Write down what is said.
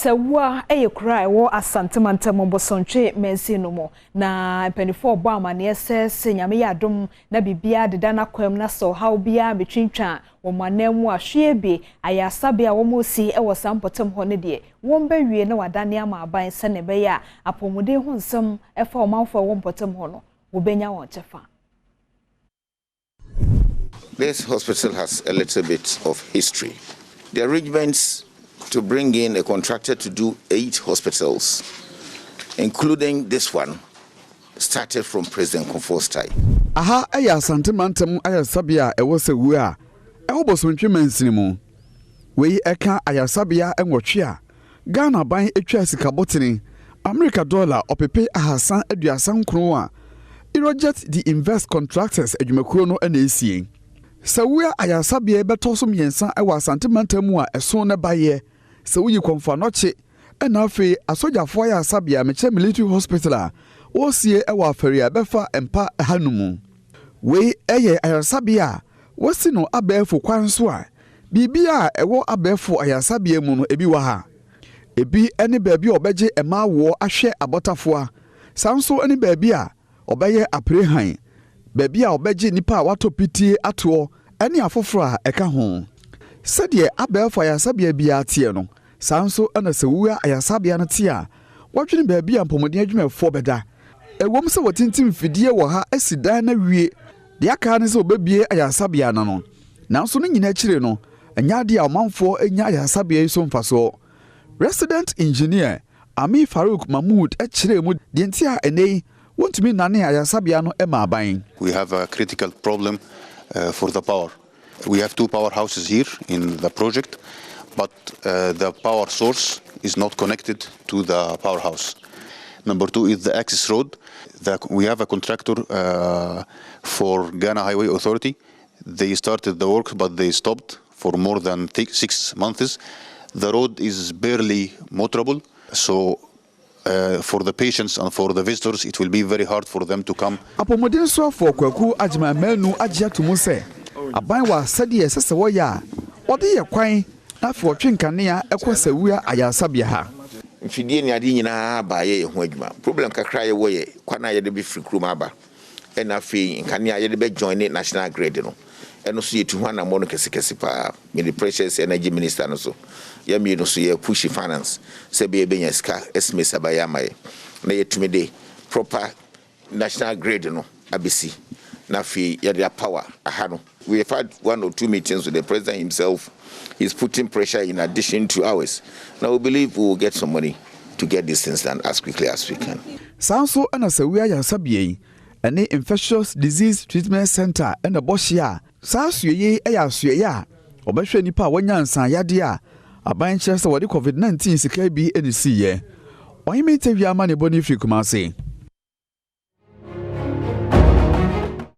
Sewua yɛ kuro a ɛwɔ Asante Mantam Bosomtwe mansin no mu, na mpanimfoɔ rebɔ amanneɛ sɛ Nyame yɛ adom na biribiara deda n'akwan mu na sɛ ɔhaw biara betwintwan wɔn anan mu a, hwee bi ayaresabea a wɔresi wɔ saa mpɔtam hɔ no deɛ, wɔn bɛwie na wɔadane ama aban sɛnea ɛbɛyɛ a apɔmuden ho nsɛm ɛfa ɔmanfoɔ a ɛwɔ mpɔtam hɔ no, wɔbɛnya wɔn kyɛfa. This hospital has a little bit of history. The arrangements to bring in a contractor to do eight hospitals, including this one, started from President Kufuor's time. Aha yɛ Asante Mantam ayaresabea a ɛwɔ Sewua a ɛwɔ Bosomtwe mansini mu. Wei ɛka ayaresabea 8 a Ghana aban atwa sikabɔtene Amerika dɔla 339 a Eurojet de Invest Contractors adwumakuo no na esie. Sewua ayaresabea bɛtɔ so 3 wɔ Asante Mantam mu a ɛso ne bayɛ sɛ woyi Kɔmfo Anɔkye ɛna afei asogyafoɔ ayaresabea, mekyɛ military hospital, a wɔresie wɔ Afari a ɛbɛfa mpa ha no mu. Wei yɛ ayaresabea a wɔasi no abɛɛfo kwan so a biribi a ɛwɔ abɛɛfo ayaresabea mu no ebi wɔ ha. Ebi ne baabi a ɔbɛgye mmaa awoɔ ahwɛ abɔtafoa, saa nso ne baabi a ɔbɛyɛ aprehan, baabi a ɔbɛgye nnipa a watɔ pitie atoɔ ne afoforɔ a ɛka ho. Sɛdeɛ abɛɛfo ayaresabea biara teɛ no, saa nso na Sewua ayaresabea no te a wɔdwene baabi a mpɔmuden adwumayɛfoɔ bɛda. Ɛwom sɛ wɔtintim mfidie wɔ ha asi dan no awie, deɛ aka ne sɛ wɔbɛbie ayaresabea no, nanso no nyinaa akyire no, ɛnyɛ adeɛ a ɔmanfoɔ anya ayaresabea yi so mfasoɔ. Resident Engineer Ami Farouk Mahmood kyerɛɛ mu deɛ nti a ɛnɛ yi wɔntumi nane ayaresabea no ma aban. We have a critical problem for the power. We have two powerhouses here in the project, but the power source is not connected to the powerhouse. Number two is the access road. We have a contractor for Ghana Highway Authority. They started the work, but they stopped for more than 6 months. The road is barely motorable, so for the patients and for the visitors, it will be very hard for them to come. Apɔmuden soafoɔ Kwaku Agyeman Manu agye ato mu sɛ aban wɔ asɛdeɛ ɛsɛ sɛ wɔyɛ a wɔde yɛ kwan na afei wɔtwe nkanea ɛkɔ Sewua ayaresabea ha. Mfidie ne ade nyinaa ba yɛ yɛ ho adwuma. Problem kakra yɛwɔ yɛ kwan a yɛde bɛfiri kurom aba, ɛna afei nkanea yɛde bɛjoin ne national grid no, ɛno nso yɛtu ho anammɔ no kɛsekɛse paa. Mede pressures energy minister no so, yɛ mmienu so yɛ push finance sɛ bɛyɛ bɛnya sika estimates abayɛ ama yɛ na yɛtumi de proper national grid no abɛsi na afei yɛde apower aha no. We have had one or two meetings with the president himself. He's putting pressure in addition to ours. Now we believe we will get some money to get these things done as quickly as we can. Saa nso ɛna Sewua ayaresabea yi ɛne Infectious Disease Treatment Center ɛna ɛbɔ hyia a saa asoɛyɛ yi yɛ asoɛyɛ a ɔbɛhwɛ nnipa a wɔanya nsanyadeɛ a aban kyerɛ sɛ wɔde COVID-19 sika bi ɛne siiɛ. Ɔhene Tawia ama ne bɔ ne firi Kumase.